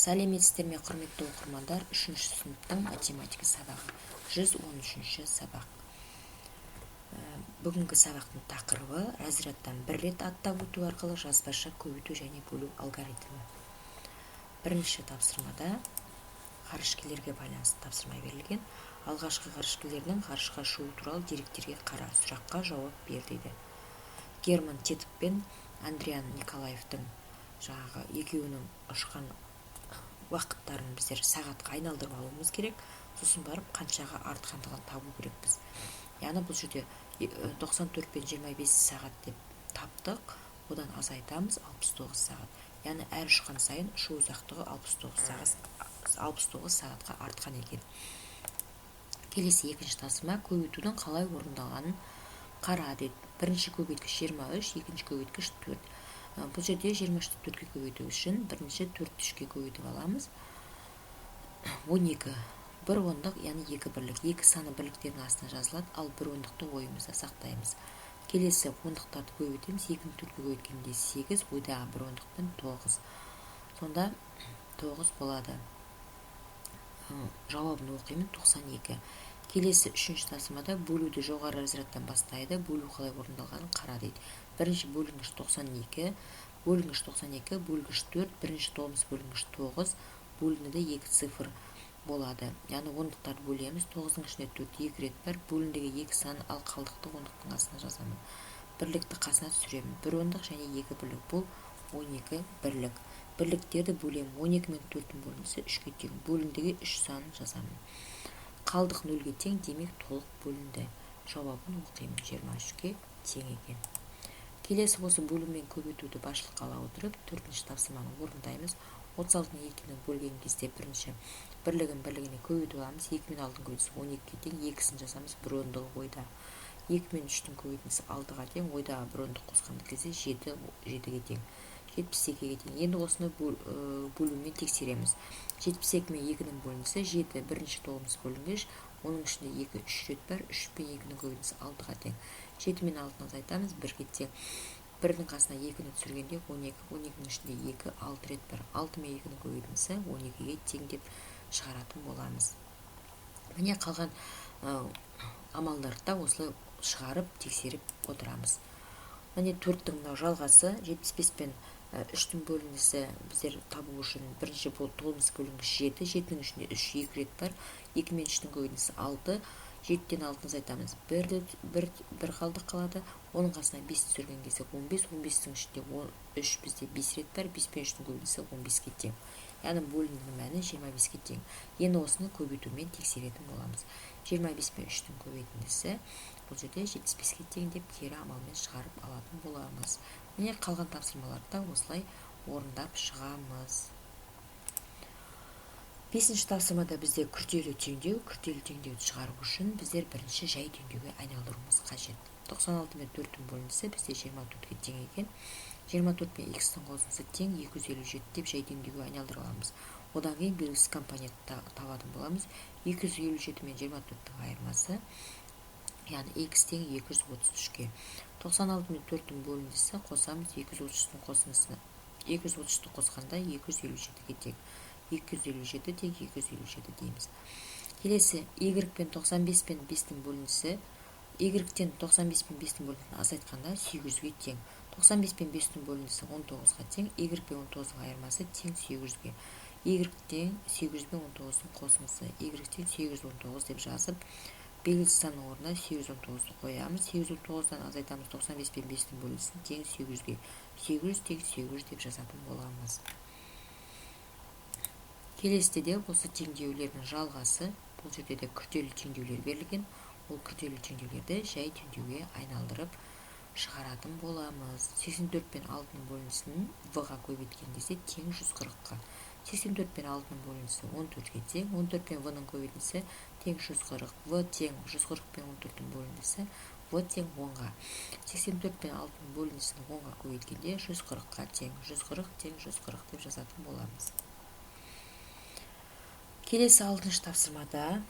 Сәлеметсіздер ме, құрметті оқырмандар! Үшінші сыныптың математика сабағы, 113-ші сабақ. Бүгінгі сабақтың тақырыбы: разрядтан бір рет аттап өту арқылы жазбаша көбейту және бөлу алгоритмі. Бірінші тапсырмада ғарышкерлерге байланысты тапсырма берілген. Алғашқы ғарышкерлердің ғарышқа ұшуы туралы деректерге қара, сұраққа жауап бер дейді. Герман Титов пен Андриян Николаевтың жаңағы екеуінің ұшқан уақыттарын біздер сағатқа айналдырып алуымыз керек, сосын барып қаншаға артқандығын табу керекпіз. Яғни бұл жерде 94 пен 25 сағат деп таптық, одан азайтамыз 69 сағат. Яғни әр ұшқан сайын ұшу ұзақтығы 69 сағат, 69 сағатқа артқан екен. Келесі екінші тапсырма: көбейтудің қалай орындалғанын қара дейді. Бірінші көбейткіш 23, екінші көбейткіш 4. Бұл жерде 23-ті 4-ке көбейту үшін бірінші 4-ті 3-ке көбейтіп аламыз. 12, бір ондық, яғни екі бірлік. Екі саны бірліктердің астына жазылады, ал бір ондықты ойымызда сақтаймыз. Келесі ондықтарды көбейтеміз. 2-ні 4-ке көбейткенде 8, ойдағы бір ондықпен 9. Сонда 9 болады. Жауабын оқимын: 92. Келесі үшінші тапсырмада бөлуді жоғары разрядтан бастайды, бөлу қалай орындалғанын қара дейді. Бірінші бөлінгіш 92, бөлінгіш 92, бөлгіш 4, бірінші толымсыз бөлінгіш 9, бөлінуде екі цифр болады. Яғни ондықтарды бөлеміз. 9-дың ішінде 4 екі рет бар, бөліндігі екі сан, ал қалдықты ондықтың астына жазамын. Бірлікті қасына түсіремін. Бір ондық және екі бірлік, бұл 12 бірлік. Бірліктерді бөлемін. 12 мен 4-тің бөліндісі 3-ке тең, бөліндіге 3 санын жазамын. Қалдық нөлге тең, демек толық бөлінді. Жауабын оқимын: 23-ке тең екен. Келесі осы бөлу мен көбейтуді басшылыққа ала отырып, төртінші тапсырманы орындаймыз. 36-ны екіні бөлген кезде бірінші бірлігін бірлігіне көбейтіп аламыз. 2 мен 6-ның көбейтісі 12-ге тең, екісін жазамыз, бір ондығы ойда. 2 мен 3-тің көбейтіндісі 6-ға тең, ойдағы бір ондық қосқан кезде 7, 7-ге тең, 72-ге тең. Енді осыны бөлумен тексереміз. 72 мен 2-нің бөліндісі 7, бірінші толымсыз бөлінгіш, оның ішінде 2 үш рет бар, 3 пен 2-нің көбейтіндісі 6-ға тең. 7 мен 6-ны азайтамыз, 1-ге тең. Бірдің қасына 2-ні түсіргенде 12, 12-нің ішінде 2 6 рет бар, 6 мен 2-нің көбейтіндісі 12-ге тең деп шығаратын боламыз. Міне, қалған амалдарды да осылай шығарып, тексеріп отырамыз. Міне, төрттің мынау жалғасы: 75 пен үштің бөлінісі біздер табу үшін бірінші толымсыз бөлінгіш 7, жетінің ішінде 3 екі рет бар, 2 мен 3-тің көбейтіндісі 6, 7-тен 6-ны азайтамыз, бір, бір, бір қалдық қалады, оның қасына 5 түсірген кезде 15, 15-тің ішінде 3 бізде 5 рет бар, 5 пен 3-тің көбейтіндісі 15-ке тең. Яғни бөліндінің мәні 25-ке тең. Енді осыны көбейтумен тексеретін боламыз. 25 пен 3-тің көбейтіндісі бұл жерде 75-ке тең деп кері амалмен шығарып алатын боламыз. Міне, қалған тапсырмаларды да осылай орындап шығамыз. Бесінші тапсырмада бізде күрделі теңдеу. Күрделі теңдеуді шығару үшін біздер бірінші жай теңдеуге айналдыруымыз қажет. 96 мен 4-тің бөліндісі бізде 24-ке тең екен. 24 пен х-тің қосындысы тең 257 деп жай теңдеуге айналдыра аламыз. Одан кейін белгісіз компонент табатын боламыз. 257 мен 24-тің айырмасы, яғни х тең 233-ке. 96 мен 4-тің бөліндісі қосамыз 233-тің қосындысына, 233-ті қосқанда 257-ге тең. 257 тең 257 дейміз. Келесі y пен 95 пен 5-тің бөліндісі, y-тен 95 пен 5-тің бөліндісін азайтқанда 800-ге тең. 95 пен 5-тің бөліндісі 19-ға тең, y пен 19-ның айырмасы тең 800-ге. Y тең 800 бен 19-дың қосындысы, y тең 819 деп жазып, белгісіз санның орнына 819-ды қоямыз. 819-дан азайтамыз 95 пен 5-тің бөліндісін, тең 800-ге. 800 тең 800 деп жазатын боламыз. Келесіде де осы теңдеулердің жалғасы. Бұл жерде де күрделі теңдеулер берілген. Ол күрделі теңдеулерді жай теңдеуге айналдырып шығаратын боламыз. 84 пен 6-ның бөліндісін в-ға көбейткен кезде тең 140-қа. 84 пен 6-ның бөліндісі 14-ге тең. 14 пен в-ның көбейтіндісі тең 140. В тең 140 пен 14-тің бөліндісі, в тең 10-ға. 84 пен 6-ның бөліндісін 10-ға көбейткенде 140-қа тең. 140 тең 140 деп жазатын боламыз. Келесі алтыншы тапсырмада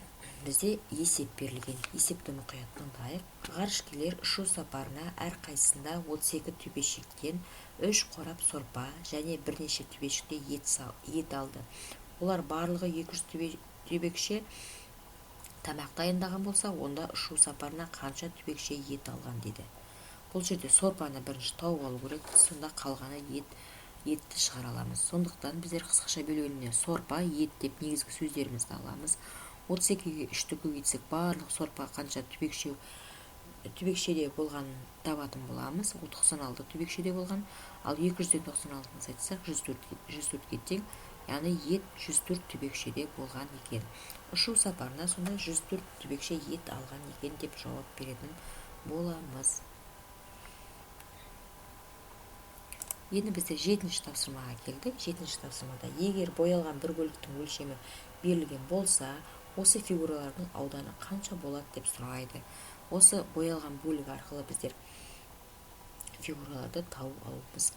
Бізде есеп берілген. Есепті мұқият тыңдайық. Ғарышкерлер ұшу сапарына әрқайсысында 32 төбешіктен 3 қорап сорпа және бірнеше төбешікте ет алды. Олар барлығы 200 төбекше тамақ дайындаған болса, онда ұшу сапарына қанша түбекше ет алған дейді. Бұл жерде сорпаны бірінші тауып алу керек, сонда қалғаны етті шығара аламыз. Сондықтан біздер қысқаша бөлігіне сорпа, ет деп негізгі сөздерімізді аламыз. 32-ге 3-ті көбейтсек, барлық сорпа қанша түбекшеде болғанын табатын боламыз. Ол 96 түбекшеде болған. Ал 200-ден 96-ны азайтсақ, 104-ге тең, яғни ет 104 түбекшеде болған екен. Ұшу сапарына сонда 104 түбекше ет алған екен деп жауап беретін боламыз. Енді біздер 7-ші тапсырмаға келдік. 7-ші тапсырмада егер боялған бір бөліктің өлшемі берілген болса, осы фигуралардың ауданы қанша болады деп сұрайды. Осы боялған бөлік арқылы біздер фигураларды тауып алуымыз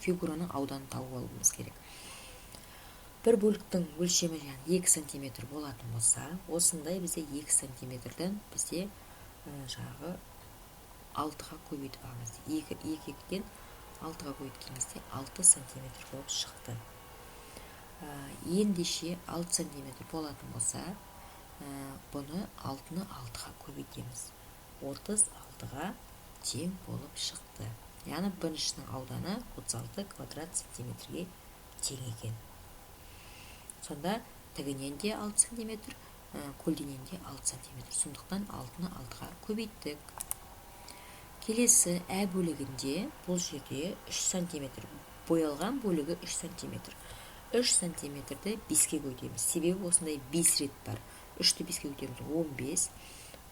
фигураның ауданын тауып алуымыз керек. Бір бөліктің өлшемі яғни 2 сантиметр болатын болса, осындай бізде 2 сантиметрден бізде жағы 6-ға көбейтіп аламыз. 2 2-ден 6-ға көбейткен кезде 6 сантиметр болып шықты. Ендеше 6 сантиметр болатын болса, бұны 6-ны 6-ға көбейтеміз. 36-ға тең болып шықты. Яғни біріншінің ауданы 36 квадрат сантиметрге тең екен. Сонда тігінен де 6 сантиметр, көлденен де 6 сантиметр. Сондықтан 6-ны 6-ға көбейттік. Келесі ә бөлігінде бұл жерде 3 сантиметр, боялған бөлігі 3 сантиметр. 3 сантиметрді 5-ке көбейтеміз. Себебі осындай 5 рет бар. 3-ті 5-ке көбейтеміз 15.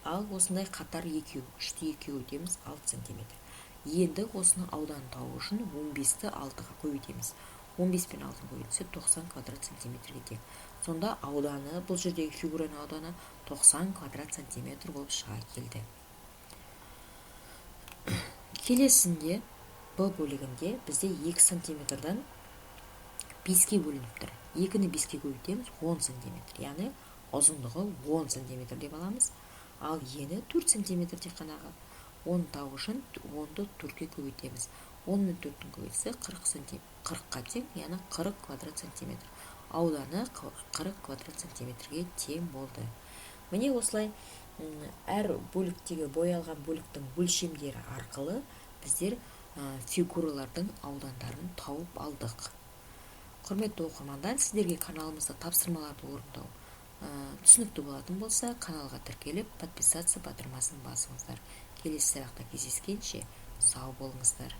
Ал осындай қатар 2, 3-ті 2-ге көбейтеміз 6 сантиметр. Енді осының ауданын табу үшін 15-ті 6-ға көбейтеміз. 15 пен 6-ны көбейтсе 90 квадрат сантиметрге тең. Сонда ауданы, бұл жердегі фигураның ауданы 90 квадрат сантиметр болып шыға келді. Келесінде Б бөлігінде бізде 2 сантиметрдан 5-ке бөлініп тұр. 2-ні 5-ке көбейтеміз 10 сантиметр. Яғни ұзындығы 10 сантиметр деп аламыз. Ал ені 4 сантиметр тек қанағы. Оны табу үшін 10-ды 4-ке көбейтеміз. 10 мен 4-тің көбейтсе 40-қа тең, яғни 40 квадрат сантиметр. Ауданы 40 квадрат сантиметрге тең болды. Міне осылай әр бөліктегі боялған бөліктің өлшемдері арқылы біздер фигуралардың аудандарын тауып алдық. Құрметті оқырмандар, сіздерге каналымызда тапсырмаларды орындау түсінікті болатын болса, каналға тіркеліп, подписаться батырмасын басыңыздар. Келесі сабақта кездескенше сау болыңыздар.